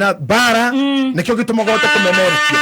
Na mbara nĩkĩo gĩtũmaga ũhote kũmemerekia.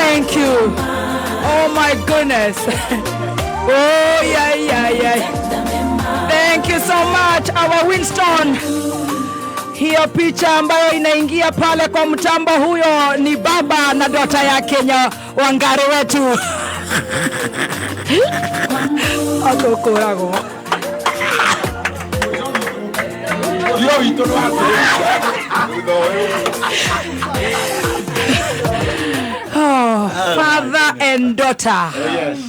Thank you. Oh my goodness. Oh yeah. Thank you so much, our Winston. Hiyo picha ambayo inaingia pale kwa mtambo, huyo ni baba na dota yake nya Wangari wetu. Atukuragwo. Iyo witũ nĩ wa Oh, father and daughter. Yes.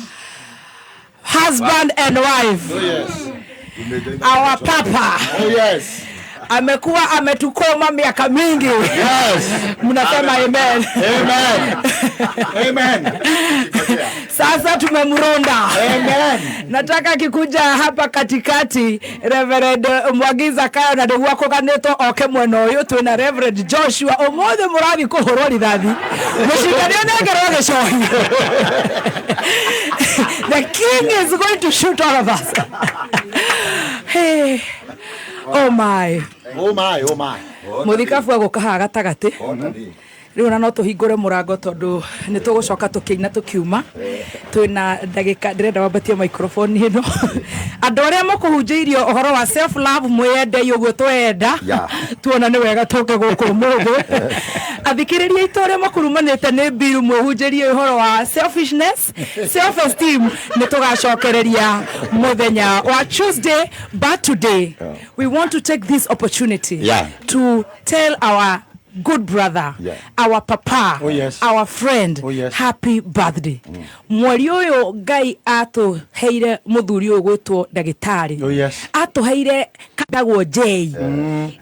Husband and wife. Oh, yes. Our papa. Oh, yes. Amekuwa ametukoma miaka mingi. Yes. Mnasema amen. Amen. Amen. Sasa tumemronda. Amen. Nataka kikuja hapa katikati Reverend Mwagiza Kayo na nĩguo akũganĩtwo oke mwena ũyũ. Twĩna Reverend Joshua ũmũthĩ mũrathiĩ kũhũrwo rithathi mũcindani onengerwo gĩcohi. The king is going to shoot all of us. Hey. Oh my. Oh my, oh my. Mũthikabu agũka haha gatagatĩ rĩu ona no tũhingũre mũrango tondũ nĩ tũgũcoka tũkĩina tũkiuma twĩna ndagĩka. Ndĩrenda wambatie microphone ĩno. Andũ arĩa mũkũhunjĩirio ũhoro wa self love, mwĩyendei ũguo tweyenda. Tuona nĩ wega tũke gũkũ ũmũthĩ. Athikĩrĩria aitũ arĩa makũrumanĩte nĩ mbiru, mwĩhunjĩrie ũhoro wa selfishness, self esteem, nĩ tũgacokereria mũthenya wa Tuesday, but today we want to take this opportunity to tell our good brother, our papa, Oh, yes. our friend, Oh, yes. happy birthday. Mweri ũyũ Ngai atũheire mũthuri ũyũ gwĩtwo ndagĩtarĩ. Oh, yes. Atũheire kandagwo J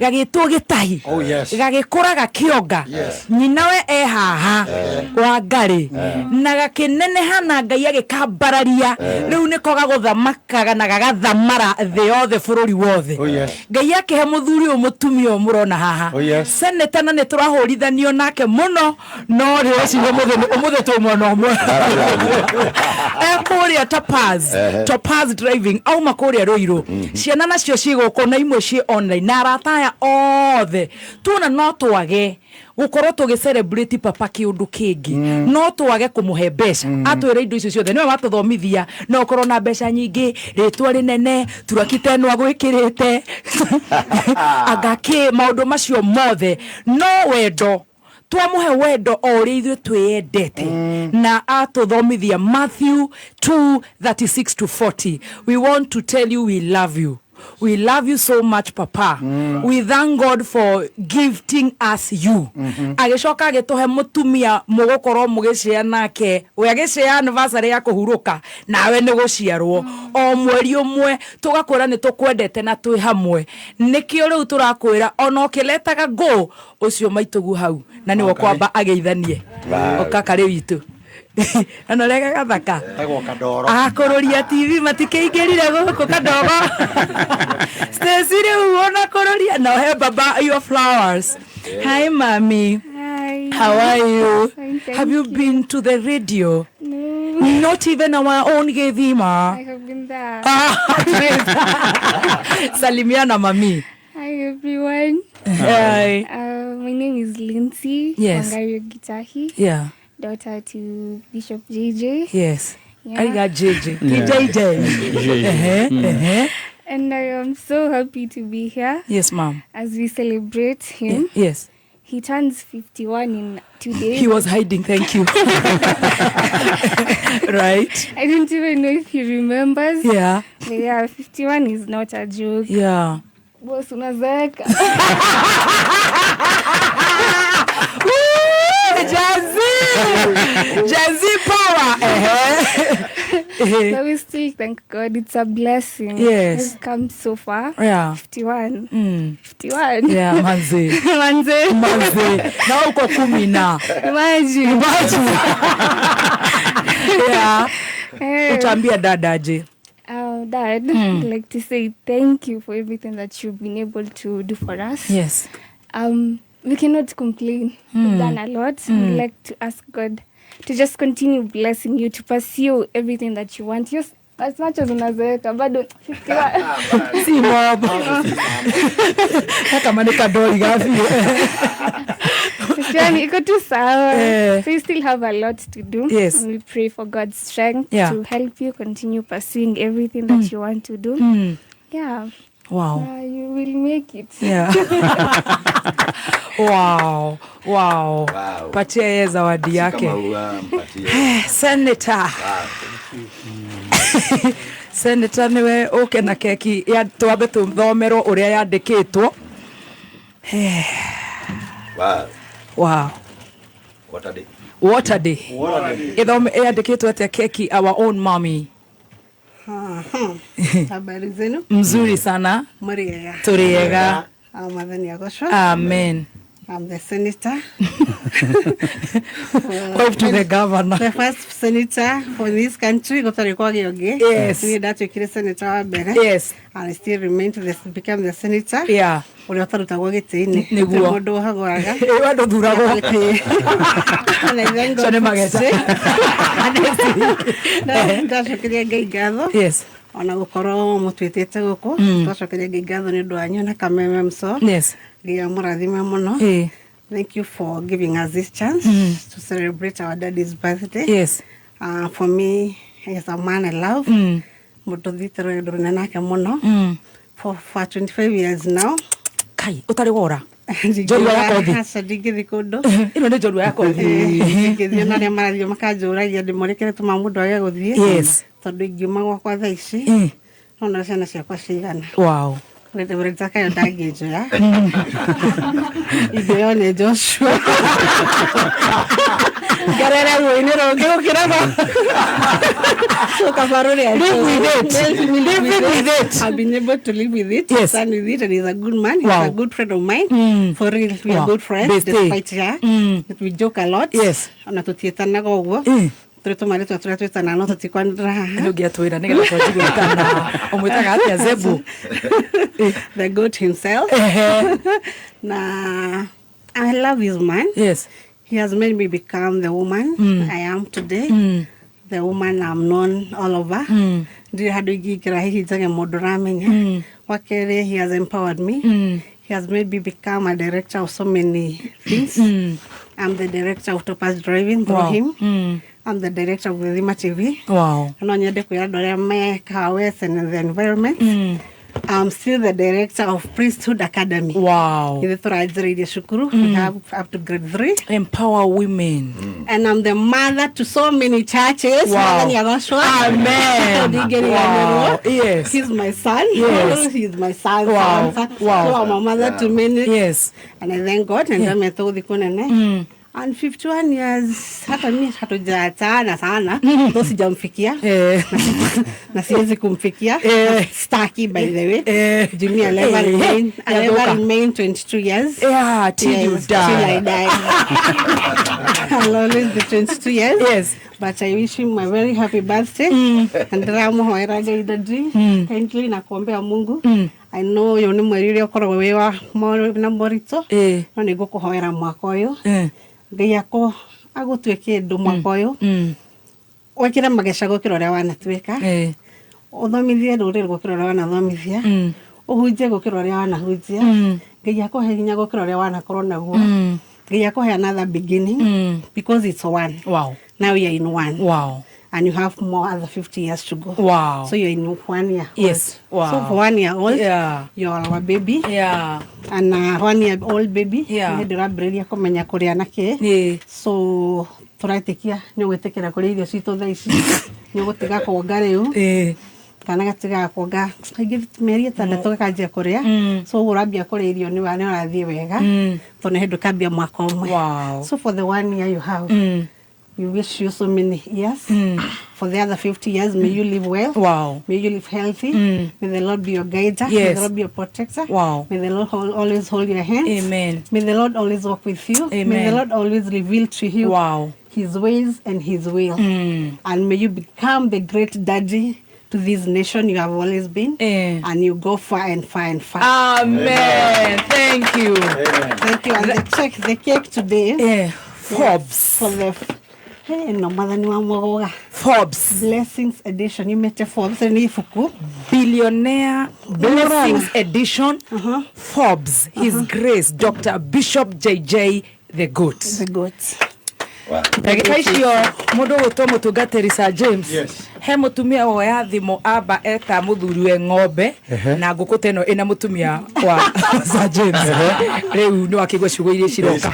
gagĩtwo gĩtahi. Oh, yes. Gagĩkũra gakĩonga. Nyina we e haha Wangari na gakĩneneha na Ngai agĩkambararia rĩu nĩko gagũthamakaga na gagathamara thĩ yothe, bũrũri wothe. Oh, yes. Ngai akĩhe mũthuri ũyũ mũtumia ũyũ mũrona haha. Oh, yes. Seneta na nĩ tũrahũrithanio nake mũno no rĩreciria ũmũthĩ twĩ mwena ũmwe. Ekũrĩa Topaz, Topaz Driving, auma kũrĩa Rũirũ. Ciana nacio ciĩ gũkũ na imwe ciĩ online na arata aya othe tuona no twage gukorwo tũgĩ celebrate papa kĩũndũ kĩngĩ, no twage kũmũhe mbeca atwĩre indo icio ciothe nĩwe watũthomithia no ũkorwo na mbeca nyingĩ, rĩtwa rĩnene, turakita ĩno agwĩkĩrĩte anga kĩ maũndũ macio mothe, no wendo twamuhe wendo o ũrĩa ithuĩ twĩyendete na atũthomithia Matthew 2:36 to 40. We want to tell you we love you. We love you so much, papa. We thank God for gifting us you. Agĩcoka agĩtũhe mũtumia mũgũkorwo mũgĩcĩa nake we agĩcĩa anniversary ya kũhurũka nawe nĩ gũciarwo o mweri ũmwe tũgakwĩra nĩ tũkwendete na twĩ hamwe. Nĩkĩo rĩu tũrakwĩra ona ũkĩletaga ngũ ũcio maitũgu hau na nĩwe kwamba ageithanie ũkakarĩ witũ ana rega gathaka. Tagwo Kandoro. Akũrũria TV matikĩingĩrire gũkũ kadogo Stacy rĩu ona kũrũria no he baba your flowers. Hi, mami. Hi. How are you? Fine, thank Have you been to the radio? No. Not even our own Githima? I have been there. Ah, salimiana mami. Hi, everyone. Hi. My name is Lindsay Wangario Gitahi, daughter to Bishop JJ. Yeah. Aiga JJ. JJ. Ehe, ehe. And I am so happy to be here Yes, ma'am. As we celebrate him. He turns 51 in 2 days. He was hiding, thank you. Right? I don't even know if he remembers. But yeah, 51 is not a joke. Boss, unazeeka. Woo! Jazzy! Jazzy power! Ehe. But we still thank God. It's a blessing. We've come so far. 51. 51. Yeah, manze. Manze. Manze. Na uko kumi na. Imagine. Imagine. Yeah. Eh, Utaambia dada aje? Dad, I'd like to say thank you for everything that you've been able to do for us. We cannot complain. We've done a lot. We'd like to ask God to just continue blessing you to pursue everything that you want. Yes, as much as unazeeka, bado 51. Si mob. Kama ni kadoi gafi. We Yani iko tu sawa. Eh. So you still have a lot to do. Yes. And we pray for God's strength to help you continue pursuing everything that you want to do. Yeah. Wow. You will make it. Yeah. Wow. Wow. Wow. Patia yeye zawadi yake. Kama ua, mpatie. Senator. Senator niwe uke na keki ya twambe tuthomerwo uria yandikitwo. Wow. Wow. What a day. What a day. What a day. Ithome yandikitwo atia keki, our own mommy? Habari zenu? Mzuri sana. Muriega? Turiega. Mwathani agocwo. Amen. I'm the senator. Wife to the governor. The first senator for this country, gũtarĩ kwagĩa ũngĩ. Yes. Niĩ ndatuĩkire senator wa mbere. Yes. And I still remain to become the senator. Yeah. Ũrĩa ũtarutagwo gĩtĩ-inĩ. Nĩguo. Gũtirĩ mũndũ ũhagũraga. Ĩ, we ndũthuragwo. And I thank God Cio nĩ for mageca. today. Ndacokeria Ngai ngatho. Yes. Ona gũkorwo mũtwĩtĩte gũkũ, twacokeria Ngai ngatho nĩ ũndũ wanyu na kameme mso. Yes. Ngai amũrathime mũno. Eh. Thank you for giving us this chance to celebrate our daddy's birthday. Yes. For me, he's a man I love. Mũndũ thiĩte rũgendo rũnene nake mũno. For 25 years now. Kai, ũtarĩ wora. Njorua ya kothi. Aca, ndingĩthiĩ kũndũ. Ĩno nĩ njorua ya kothi. Ndingĩthiĩ, na arĩa marathiĩ makanjũragia ndĩmũrĩkĩre tũma mũndũ age gũthiĩ. Yes. Tondũ ingiuma gwakwa thaa ici, no na ciana ciakwa cigana. Wow. Rĩtakayo ndangĩnjoya, ingĩoywo nĩ Joshua ngerere ruo-inĩ rũngĩ gũkĩra so kaba rũrĩa. Live with it. Live Live with it. I've been able to live with it, stand with it, and he's a good man. He's a good friend of mine. For real, we are good friends. Bestie. Despite, yeah, we joke a lot. Yes. Ona tũtiĩtanaga ũguo. Tũrĩ tũmarĩtwa tũrĩa twĩtanaga no tũtikwanĩrĩra haha. Nĩ ũngĩatwĩra nĩgetha twanjie gwĩtana. Ũmwĩtaga atĩa Zebu? The goat himself. Ehe. Na I love this man. Yes. He has made me become the woman I am today. The woman I'm known all over. Ndirĩ handũ ingĩingĩra hihi njage mũndũ ũramenya. Wa kerĩ, he has empowered me. He has made me become a director of so many things. I'm the director of Topaz Driving through him. I'm the director of Githima TV. Wow. No nyende kwĩra andũ arĩa me Kahawa and the environment. I'm still the director of Priesthood Academy. Wow. Ithuĩ tũranjĩrĩirie cukuru. We have up to grade 3. Empower women. And I'm the mother to so many churches. Wow. Mwathani agocwo. Amen. Ndingĩriganĩrwo. Wow. Yes. He's my son. Yes. He's my son. Wow. Son, son. Wow. So I'm a mother to many. Yes. And I thank God. And yeah. Gũthiĩ kũnene. And 51 years, hata mi hatujaachana sana, though sijamfikia Eh. na siwezi kumfikia. Eh. Staki, by the way. Eh. Jimmy, I'll ever Eh. remain, I'll ever Yathuka. remain 22 years. Yeah, till you Yes, till I die. die. I'll always be 22 years. Yes. But I wish him a very happy birthday. And ndĩramũhoera Ngai daddy. Kindly na kuombea Mungu. I know ũyũ nĩ mweri ũrĩa ũkoragwo wĩ wa na moritũ. Eh. No nĩ ngũkũhoera mwaka ũyũ. Eh. Ngai akũ agũtue kĩndũ mwaka ũyũ. Wĩkĩre mageca gũkĩra ũrĩa wanatuĩka. Eh. Ũthomithie rũrĩrĩ gũkĩra ũrĩa wanathomithia. Ũhunjie gũkĩra ũrĩa wanahunjia. Ngai akũhe hinya gũkĩra ũrĩa wanakorwo naguo. Ngai akũhe another beginning because it's one. Wow. Now we are in one. Wow. And you have more other 50 years to go. Wow. So you're in 1 year Yes. old. Wow. So for 1 year old, Yeah. you're our baby. Yeah. And 1 year old baby, Yeah. nĩ ndĩrambĩrĩria kũmenya kũrĩa na kĩ. Ĩĩ. So tũretĩkia nĩ ũgwĩtĩkĩra kũrĩa irio citũ thaa ici, nĩ ũgũtiga kuonga rĩu. Ĩĩ. Kana gatigaga kuonga kaingĩ mĩeri 6 gakanjia kũrĩa. So ũguo ũrambia kũrĩa irio nĩ ũrathiĩ wega, tondũ nĩ hĩndĩ ũkambia mwaka ũmwe. Wow. So for the one year you have, we wish you so many years. For the other 50 years, may you live well. Wow. May you live healthy. May the Lord be your guide. May Yes. the Lord be your protector. Wow. May the Lord always hold your hands. Amen. May the Lord always walk with you. May Amen. the Lord always reveal to you Wow. his ways and his will. And may you become the great daddy to this nation you have always been. Eh. And you go far and far and far. Amen. Thank you. Thank you. And the cake today Eh, Forbes. for the hey, no mwathani wa mwagoga. Forbes. Blessings edition yumĩte Forbes, nĩ ibuku. Billionaire Blessings Edition. Forbes. His Grace Dr. Bishop JJ The goat. The goat. Wow. Ndagĩka icio mũndũ ũgwĩtwo mũtungatĩri Sir James. Yes. He mũtumia woya thimũ amba eta mũthuri we ng'ombe na ngũkũ ta ĩno ĩna mũtumia wa Sir James. Rĩu nĩ wakĩigua ciugo iria ciroka.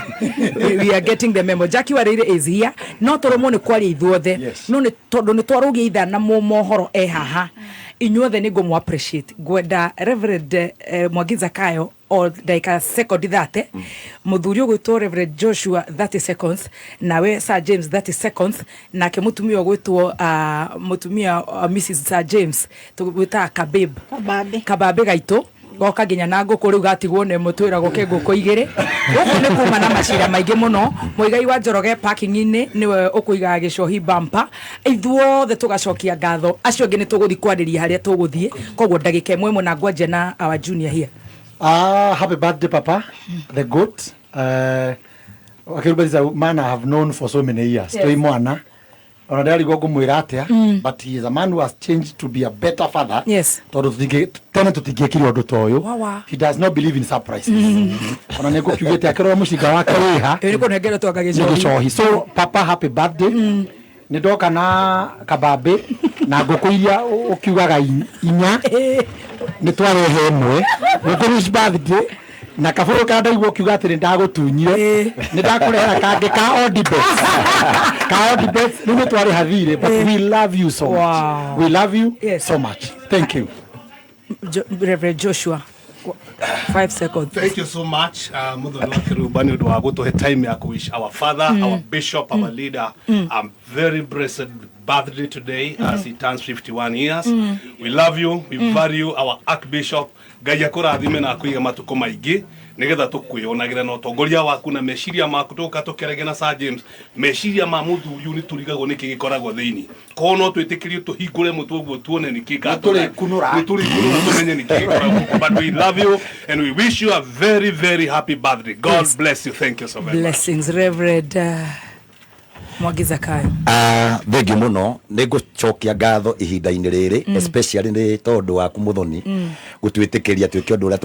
We are getting the memo. Jackie Wareire is here. No tũrũmwo nĩ kwaria ithuothe. Yes. No nĩ tondũ nĩ twarũgia ithaa na mohoro e haha. Inyuothe nĩ ngũmũ appreciate. Ngwenda Reverend Mwangi Zakayo o ndagĩka sekondi 30, mũthuri ũgwĩtwo Reverend Joshua 30 seconds, nawe Sir James 30 seconds, nake mũtumia ũgwĩtwo mũtumia Mrs Sir James tũgwĩtaga Kabib. Kababe. Kababe gaitũ goka nginya na ngũkũ rĩu gatigwo nĩ mũtwĩragwo ke ngũkũ igĩrĩ gũkũ nĩ kuma na macira maingĩ mũno. Mũigai wa Njoroge parking-inĩ nĩwe ũkũigaga gĩcohi bumper. Ithuothe tũgacokia ngatho, acio angĩ nĩ tũgũthiĩ kwarĩria harĩa tũgũthiĩ, koguo ndagĩka ĩmwe ĩmwe na ngwanja na our junior here. Ah, happy birthday, Papa, the goat. Wakiruba is a man I have known for so many years. Yes. Toi mwana. Ona ndarigwo ngũmwĩra atĩa, but he is a man who has changed to be a better father. Yes. Tondũ tene tũtingĩekire ũndũ ta ũyũ. Wawa. He does not believe in surprises. Ona nĩ ngũkiugĩte akĩrora mũcinga wake wĩha ĩyo nĩ kũnengera twanga nĩ gĩcohi. gĩcohi. So Papa, happy birthday. Nĩ ndoka na kabambe na ngũkũ iria ũkiugaga inya nĩ twarehe ĩmwe gũkũ birthday na kabũrũ ka ndaigua ũkiuga atĩ nĩ ndagũtunyire nĩ ndakũrehera kangĩ ka Odibet, ka Odibet. Rĩu nĩ twarĩha thirĩ, but we love you so much. Wow. We love you Yes. so much. Thank you. Reverend Joshua, 5 seconds. Thank you so much, Muthoni wa Kiruba, nĩ ũndũ wa gũtũhe time ya kũ wish our father, our bishop, our leader a very blessed birthday today as he turns 51 years. We love you, we value our archbishop. Ngai akũrathime na akũige matukũ maingĩ nĩgetha tũkwĩonagĩra na ũtongoria waku na meciria maku tũka tũkĩaragia na Sir James. Meciria ma mũthuri ũyũ nĩ tũrigagwo nĩkĩ gĩkoragwo thĩinĩ, koguo no twĩtĩkĩrio tũhingũre mũtwe ũguo tuone nĩkĩ. Nĩtũrĩkunũra. Nĩtũrĩkunũra tũmenye nĩkĩ gĩkoragwo kuo. But we love you and we wish you a very, very happy birthday. God Yes. bless you. Thank you so very much. Blessings. Reverend Mwangi Zakayo. Ah, thengiũ mũno. Nĩ ngũcokia ngatho ihinda-inĩ rĩrĩ, especially nĩ tondũ waku Mũthoni gũtwĩtĩkĩria twĩke ũndũ ũrĩa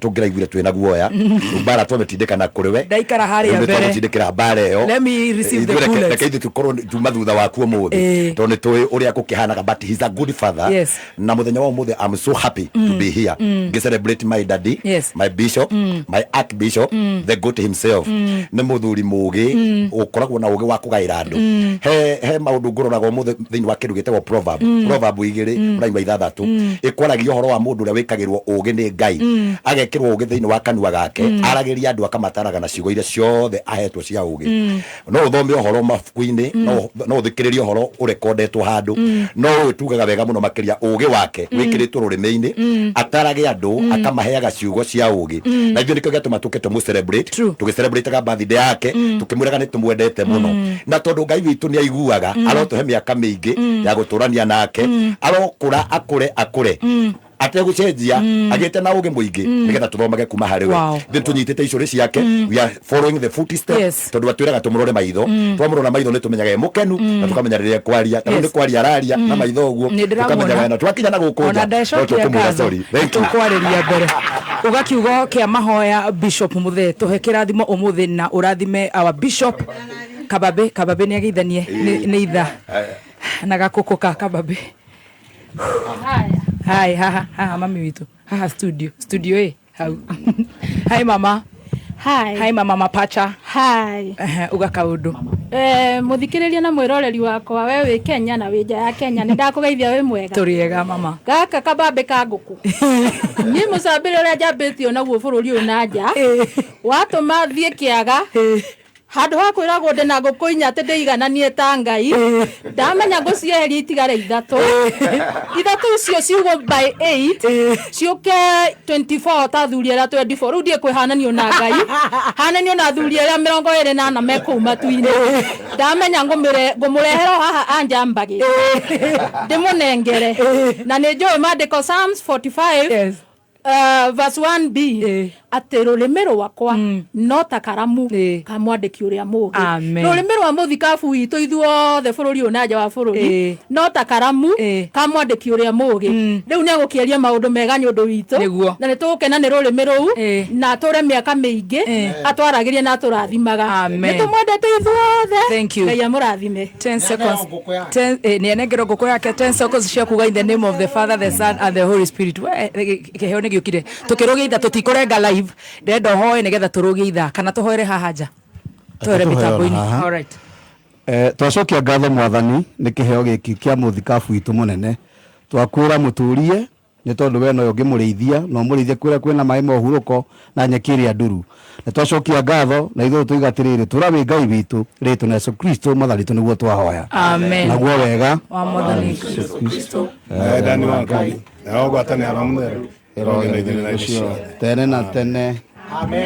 tũngĩraiguire twĩna guoya. Rĩu mbara twamĩtindĩka kũrĩ we. Ndaikara harĩa Rĩu nĩ mbere. twagũtindĩkĩra mbara ĩyo. Let me receive the Ithuĩ bullets. reke ithuĩ tũkorwo tuma thutha waku ũmũthĩ tondũ nĩ tũĩ ũrĩa gũkĩhanaga, but he's a good father. Yes. Na mũthenya wa ũmũthĩ I'm so happy to be here ngĩ celebrate my daddy, Yes. my bishop, my archbishop, the goat himself. Nĩ mũthuri mũgĩ ũkoragwo na ũgĩ wa kũgaĩra andũ. He maũndũ ngũroraga ũmũthĩ thĩinĩ wa kĩndũ gĩtagwo proverb 2 mũraini wa 6, ĩkwaragia ũhoro wa mũndũ ũrĩa wĩkagĩrwo ũgĩ nĩ Ngai, agekĩrwo ũgĩ thĩinĩ wa kanua gake, aragĩria andũ akamataraga na ciugo iria ciothe ahetwo cia ũgĩ. No ũthome ũhoro mabuku-inĩ, no ũthikĩrĩrie ũhoro ũrekondetwo handũ, no ũyũ tugaga wega mũno makĩria ũgĩ wake wĩkĩrĩtwo rũrĩmĩ-inĩ, atarage andũ akamaheaga ciugo cia ũgĩ, na ithuĩ nĩkĩo gĩatũma tũke tũmũ celebrate. True. Tũgĩcelebrataga birthday yake tũkĩmwĩraga nĩ tũmwendete mũno, na tondũ Ngai witũ nĩ aiguaga, arotũhe mĩaka mĩingĩ ya gũtũrania nake, arokũra akũre akũre ategũcenjia, agĩte na ũgĩ mũingĩ nĩgetha tũthomage kuma harĩ we. Wow. Ithuĩ tũnyitĩte icũrĩ ciake, we are following the footsteps. Tondũ atwĩraga tũmũrore maitho, twamũrora maitho nĩ tũmenyaga e mũkenu na tũkamenya rĩrĩa ekwaria. Ta rĩu nĩ kwaria araria na maitho ũguo, Nĩ ndĩramuona. tũkamenya wena twakinya na gũkũ Ona nja no ndecokia tũkũmwĩra ngatho. sorry. Thank you. Tũkwarĩria mbere uga kiugo kĩa mahoya. Bishop Muthe, tũhe kĩrathimo ũmũthĩ na ũrathime our bishop. Kababe, kababe nĩ ageithanie nĩ itha na gakũkũ ka kababe. Hai haha, haha mami witũ haha studio, studio ĩ hau. Hi mama. Hi. Hi mama mapacha. Hi. Ehe, uga kaũndũ. Muthikiriria na mwiroreri wakwa, we wi Kenya na wi nja ya Kenya, ni ndakugeithia. Wi mwega? Tũrĩ ega mama. Gaka kabambe ka ngũkũ niĩ mũcambĩre ũrĩa njambĩtio naguo bũrũri ũyũ na nja, watũma thiĩ kĩaga handũ ha kwĩragwo ndĩ na ngũkũ inya atĩ ndĩigananie ta Ngai. Ndamenya ngũcieheria itigare ithatũ. Ithatũ icio ciugwo by 8 ciũke 24 ta athuri arĩa 24. Rĩu ndiĩ kwĩhananio na Ngai, hananio na athuri arĩa 24 me kũu matu-inĩ. Ndamenya ngũmũrehera o haha anjambagĩ ndĩmũnengere, na nĩ njũĩ maandĩko Psalms 45 Yes. Verse 1b. Atĩ rũrĩmĩ rwakwa no ta karamu ka mwandĩki ũrĩa mũũgĩ. Amen. Rũrĩmĩ rwa mũthikabu witũ ithuothe bũrũri ũyũ na nja wa bũrũri no ta karamu ka mwandĩki ũrĩa mũũgĩ. Rĩu nĩ egũkĩaria maũndũ mega nĩ ũndũ witũ. Nĩguo. Na nĩ tũgũkena nĩ rũrĩmĩ rũu na atũre mĩaka mĩingĩ atwaragĩrie na atũrathimaga. Amen. Nĩ tũmwendete ithuothe. Thank you. Ngai amũrathime. 10 seconds. 10 nĩ anengerwo ngũkũ yake 10 seconds cia kuga in the name of the Father, the Son and the Holy Spirit. We, kĩheo nĩ gĩũkire. Tũkĩrũgia ithaa tũtikũrenga live. Ndĩrenda ũhoe nĩgetha tũrũgie ithaa kana tũhoere haha nja. Tũhoere Tũhoere mĩtambo-inĩ. haha. All right. Twacokia ngatho Mwathani nĩ kĩheo gĩkĩ kĩa mũthikabu witũ mũnene. Twakwĩra mũtũrie nĩ tondũ we nowe ũngĩmũrĩithia na ũmũrĩithie kũrĩa kwĩna maĩ ma ũhurũko na nyeki ĩrĩa nduru. Nĩ twacokia ngatho na ithuĩ tũiga atĩrĩrĩ, tũra wĩ Ngai witũ rĩtũ na Yesu Kristo Mwathani witũ nĩguo twahoya. Amen. Naguo wega wa Mwathani Yesu Kristo. Wendani wa Ngai na ũgwatanĩro wa Mũtheru ũrogĩa na ithuĩ na ithuĩ ciothe. Tene na tene.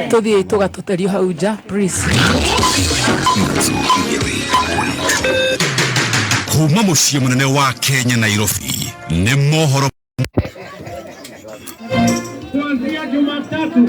Tũthiĩ tũgatũterio hau nja please. Kuma mũciĩ mũnene wa Kenya, Nairobi, nĩ mohoro. Kuanzia Jumatatu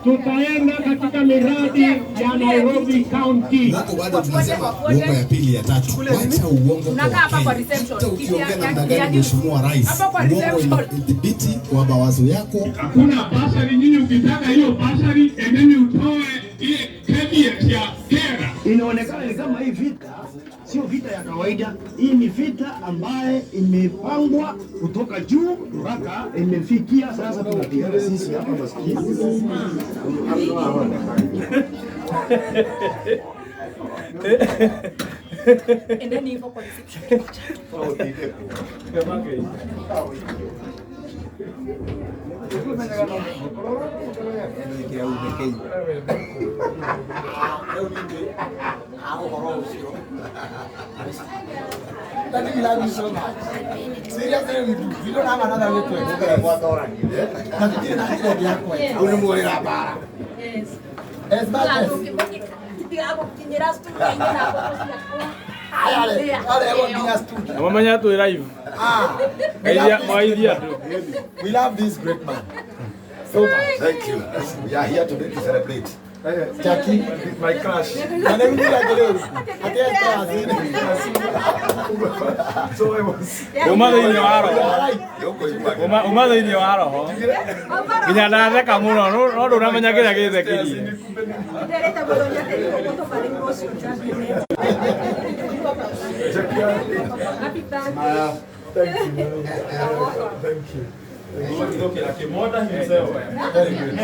tutaenda katika miradi ya Nairobi County. Huko bado tunasema uongo ya pili, ya tatu. Wacha uongo kwa Unakaa hapa kwa Wakenya. reception. Hata ukiongea Kiti namna gani, Mheshimiwa Rais, Hapa kwa uongo reception. inadhibiti kwa mawazo yako. Hakuna basari, nyinyi ukitaka hiyo basari endeni utoe ile caveat ya kera. Inaonekana ni kama hii vita sio vita ya kawaida. Hii ni vita ambaye imepangwa kutoka juu mpaka imefikia sasa, tunapigana sisi hapa maskini. Endeni hivyo kwa reception. Daddy, we love you so much. Seriously, we do. We don't have another way to express. Na tutire na njĩra ĩngĩ ya kwenda. Hau nĩ muorĩra mbara. As much as Mamanya twĩ live. Mwaithia andũ. We love this great man so much. Thank you. We are here today to celebrate. Jackie, my crush. Na nĩ gũthira atĩrĩrĩ, atĩ So I was. Uma thĩinĩ wa roho. Uma thĩinĩ wa roho. Nginya ndatheka mũno no ndũramenya kĩrĩa gĩthekirie. Thank you. Thank you. Very good.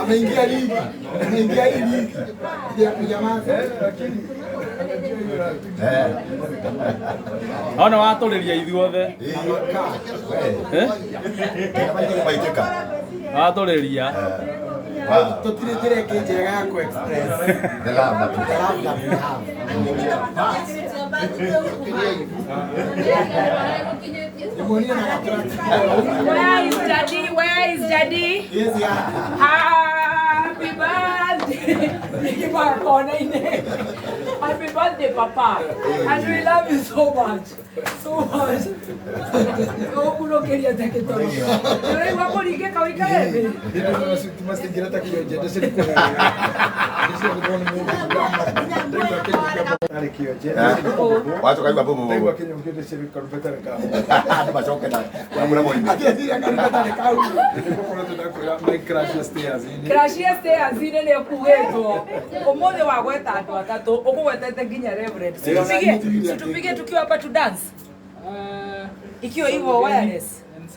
Ameingia ligi. Ameingia hii ligi ya kunyamaza. Ona watũrĩria ithuothe. Watũrĩria. Tutire njĩra ĩngĩ njega ya ku express The love that we the love that we have. Where is Daddy? Where is Daddy? Yes, yeah. Happy birthday. Happy birthday, Papa. And we love you so much. So much. Ũkũrũkĩria ta kĩtoro. Ũraigua kũringĩka ũikare thĩ? Wacoka igua bũ andũ macoke na wamura moime. Crush stairs-inĩ nĩ ũkugĩtwo. Ũmũthĩ wagweta andũ atatũ, ũkũgwetete nginya Reverend. Situpige tukiwa hapa tu dance. Ikiwa hivyo wireless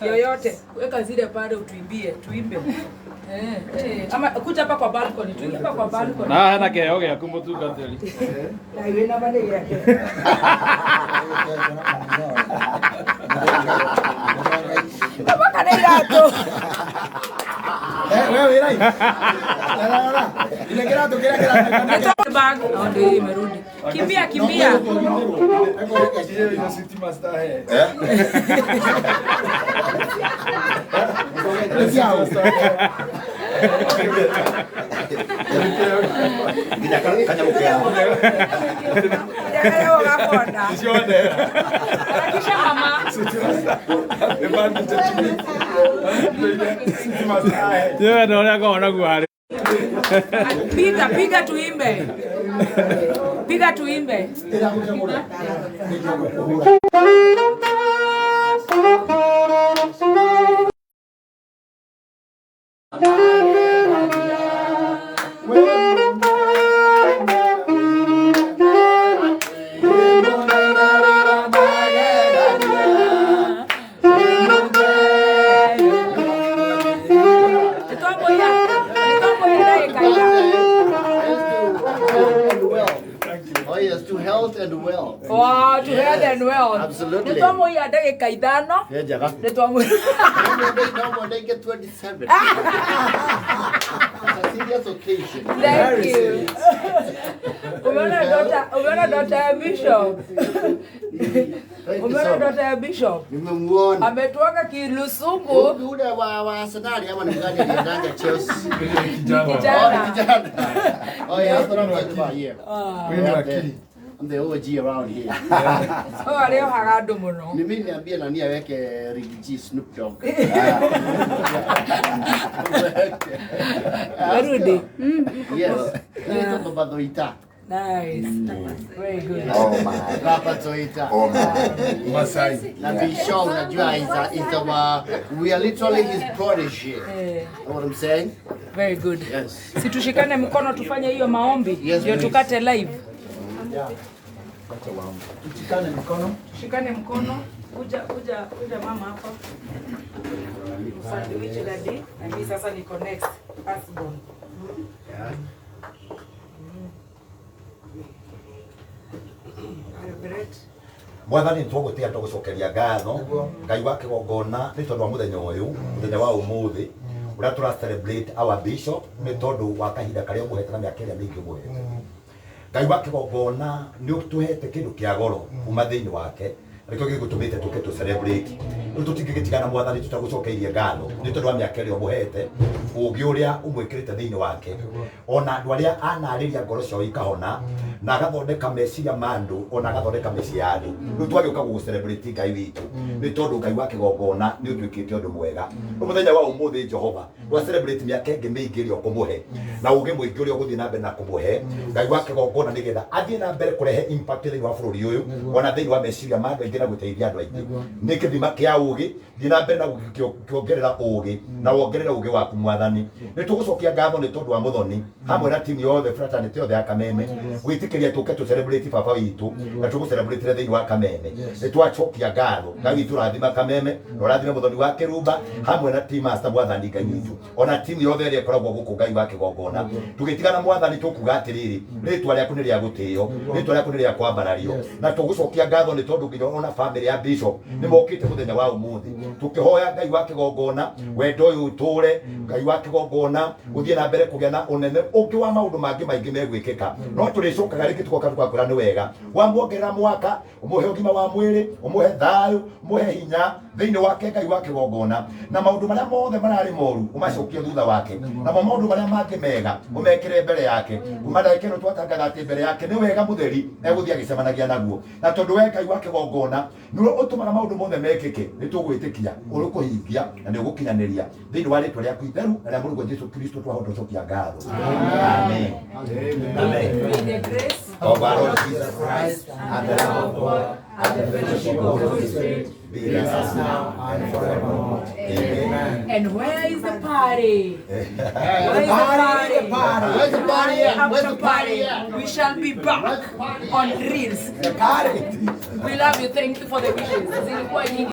yoyote, weka zile pale utuimbie, tuimbe. Ama kuja hapa kwa balcony, tuingie hapa kwa balcony. Na hena kĩheo gĩaku mũtungatĩri. Na iwe na bale yake. Kama kana iratũ. Wewe wĩ live. Ile kĩratũ kĩrĩa kĩratũ. Bag. Oh, ndio hii imerudi. Kimbia, kimbia. Nginya kanyamũ kĩao. Nginya kanyamũ gakonda. Harakisha mama. Piga, piga tuimbe. Piga tuimbe. Oh yes, to health and wealth. Wow, to health and wealth. Absolutely. Nitwamuia ndagika ithano. Njega. Nitwamuia. No, they get 27. It's a serious occasion. Thank you. Umeona daughter ya Bishop. Umeona daughter ya Bishop. Nimemuona. Ametuanga kilusungu. Yule wa Arsenal ama ni mgani aliendanga Chelsea? Kijana. Kijana. Oh yeah, that's what I'm talking about here. I'm the OG around here. Oh, aliohaga andu muno. Mimi niambie nani aweke Riggy G Snoop Dogg. Warudi. Yes. Nito Baba Thoita. Nice. Very good. Oh my. Baba Thoita. Oh my. Masai. Na Bishop unajua is our, we are literally his protege. Know what I'm saying? Very good. Yes. Si tushikane mkono tufanye hiyo maombi ndio tukate live. Yeah. Tushikane mkono. Tushikane mkono. Kuja kuja kuja mama hapa. Sandwich daddy. Na mimi sasa niko next. Firstborn. Yeah. Mwathani nitwagũtĩa tũgũcokeria ngatho Ngai wa kĩgongona nĩ tondũ wa mũthenya ũyũ mũthenya wa ũmũthĩ ũrĩa tũra celebrate our bishop nĩ tondũ wa kahinda karĩa ũmũhete na mĩaka ĩrĩa mĩingĩ ũmũhete. Ngai wa kĩgongona nĩ ũtũhete kĩndũ kĩa goro kuma thĩinĩ wake nĩkĩo gĩgũtũmĩte tũke tũ celebrate. Rĩu tũtingĩgĩtigana Mwathani tũtagũcokeirie ngatho nĩ tondũ wa mĩaka ĩrĩa ũmũhete ũũgĩ ũrĩa ũmwĩkĩrĩte thĩinĩ wake ona andũ arĩa anarĩria ngoro ciao ikahona na agathondeka meciria ma andũ ona agathondeka mĩciĩ ya andũ. Rĩu twagĩũka gũgũ celebrate Ngai witũ nĩ tondũ Ngai wa kĩgongona nĩ ũtuĩkĩte ũndũ mwega. Rĩu mũthenya wa ũmũthĩ Jehova twa celebrate mĩaka ĩngĩ mĩingĩ ĩrĩa ũkũmũhe na ũũgĩ mũingĩ ũrĩa ũgũthiĩ na mbere na kũmũhe Ngai wa kĩgongona nĩgetha athiĩ na mbere kũrehe impact thĩinĩ wa bũrũri ũyũ ona thĩinĩ wa meciria ma andũ aingĩ na gũteithia andũ aingĩ. Nĩ kĩthima kĩa ũũgĩ, thiĩ na mbere na kuongerera ũũgĩ na wongerere ũũgĩ waku Mwathani. Nĩ tũgũcokia ngatho nĩ tondũ wa Mũthoni hamwe na timu yothe fraternity yothe ya Kameme gwĩtĩkĩria tũke tũ celebrate baba witũ na tũgũ celebrate thĩinĩ wa Kameme. Nĩ twacokia ngatho Ngai witũ rathima Kameme na ũrathime Mũthoni wa Kĩrumba hamwe na team master Mwathani Ngai witũ ona timu yothe ĩrĩa ĩkoragwo gũkũ Ngai wa kĩgongona. Tũgĩtigana Mwathani tũkuga atĩrĩrĩ rĩtwa rĩaku nĩ rĩa gũtĩo, rĩtwa rĩaku nĩ rĩa kwambarario na tũgũcokia ngatho nĩ tondũ nginya ona family ya Bishop nĩ mokĩte mũthenya wa ũmũthĩ tũkĩhoya Ngai wa kĩgongona wendo ũyũ ũtũre Ngai wa kĩgongona ũthiĩ na mbere kũgĩa na ũnene ũngĩ wa maũndũ mangĩ maingĩ megwĩkĩka no tũrĩcokaga rĩngĩ tũgoka tũgakwĩra nĩ wega wamuongerera mwaka ũmũhe ũgima wa mwĩrĩ ũmũhe thayũ ũmũhe hinya thĩinĩ wake Ngai wa kĩgongona na maũndũ marĩa mothe mararĩ moru ũmacokie thutha wake namo maũndũ marĩa mangĩ mega ũmekĩre mbere yake kuma ndagĩka ĩno twatangatha atĩ mbere yake nĩ wega mũtheri egũthiĩ agĩcemanagia naguo na tondũ we Ngai wa kĩgongona nĩwe ũtũmaga maũndũ mothe mekĩke nĩ tũgwĩtĩkia ũrĩkũhingia na nĩ ũgũkinyanĩria thĩinĩ wa rĩtwa rĩaku itheru na rĩa Mũrũguo Jesũ Kristo twahota gũcokia ngatho. Amen. Amen. May the grace of our Lord Jesus Christ and the love of God and the fellowship of the Holy Spirit be with us now and forevermore. Amen. And where is the party? Where is the party? Where's the party at? Where's the party? We shall be back on Reels. The party. We love you. Thank you for the wishes. Zilikuwa nyingi.